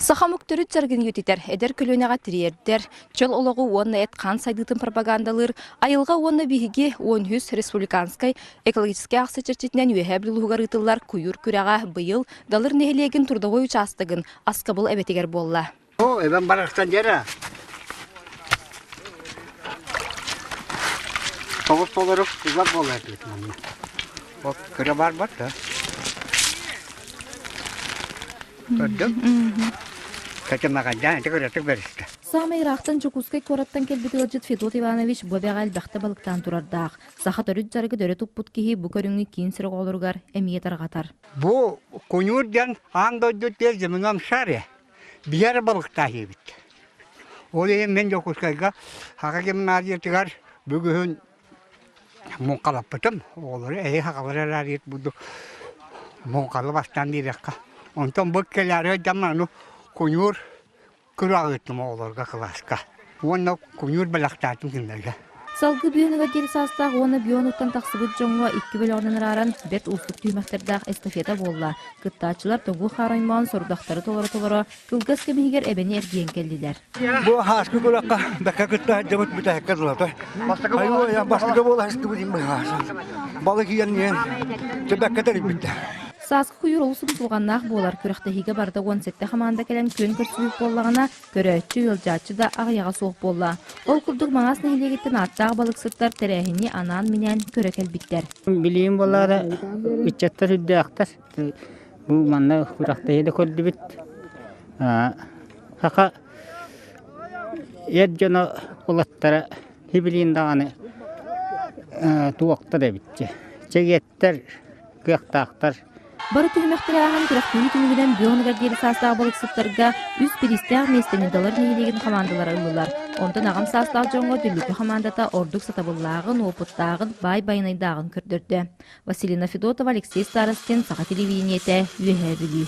Саха омук төрүт дьарыгын үйэтитэр, эдэр көлүөнэҕэ тириэрдэр, чөл олоҕу уонна эт-хаан сайдыытын пропагандалыыр айылҕа уонна биһиги 13 республиканскай экологическай аахсыйа чэрчитинэн Үөһээ Бүлүү улууһугар ыытыллар куйуур күрэҕэ быйыл Далыр нэһилиэгин трудовой учаастагын Аскабыл эбэтигэр буолла. О, эбэм барахсан дьэрэ. Тоҕус толору кызар буолар диэт манна. Ол кыра бар бар да. Көрдүм. Кэтэмэҕэйдээн ити кыратык бэристэ. Саамай ыраахтан Дьокуускай куораттан кэлбит ыалдьыт Федот Иванович бу эбэҕэ элбэхтэ балыктаан турардаах. Саха төрүт дьарыгы өрө туппут киһи бу көрүҥү киин сир оҕолоругар эмиэ тарҕатар. Бу куньуур диэн аан дойду тиэл земном шаре биэр балыктаах эбит. Ол иһин мин Дьокуускайга Саха гимназиятыгар бүгүһүн муҥхалаппытым. Оҕолору эһи сахалары эрээрийит бурдук муҥхалы бастаан биэриэххэ. Онтон бу кэлээри дьаммар ону куньуур күрү оҕолорго кылааска. Уонна куньуур бэлэхтээтим кинилэргэ. Салгыы Бүөнүгэр диэри саастаах уонна Бүөнуттан тахсыбыт дьоҥҥо икки бөлөҕүнэн арааран бэрт уустук түһүмэхтэрдээх эстафета буолла. Кыттааччылар тоҥуу хаар оймоон сорудахтары толоро-толоро кылгас кэм иһигэр эбэни эргийэн кэллилэр. Бу ааскы күрэххэ бэккэ кытта сылдьыбыт бүтэһиккэ дылы. Бастакы буола сыстыбыт Балык иэн иэн бэккэ тэрийбиттэр. Сааскы куйуур олус умсулҕаннаах буолар. Күрэхтэһиигэ барыта 17 хамаанда кэлэн күөн көрсүбүт буоллаҕына, көрөөччү, ыалдьааччы да аҕыйаҕа суох буолла. Ол курдук Маҥаас нэһилиэгиттэн ааттаах балыксыттар тэрээһини анаан-минээн көрө кэлбиттэр. Билиим буолаары ыччаттар үрдээхтэр. Бу манна күрэхтэһии да көрдүбүт. Саха эр дьоно уолаттара сибилигин даҕаны туохтар эбит чэгиэттэр, кыахтаахтар. Бары түһүмэхтэри ааһан күрэхтэһии түмүгүнэн Бүөҕүнүгэр диэри саастаах балыксыттарга үс бириистээх миэстэни Далыр нэһилиэгин хамаандалара ыллылар. Онтон аҕам саастаах дьоҥҥо Дүллүкү хамаандата ордук сатабыллааҕын, уопуттааҕын, баай байанайдааҕын көрдөрдө. Василина Федотова, Алексей Старостин, Саха телевидениетэ, Үөһээ Бүлүү.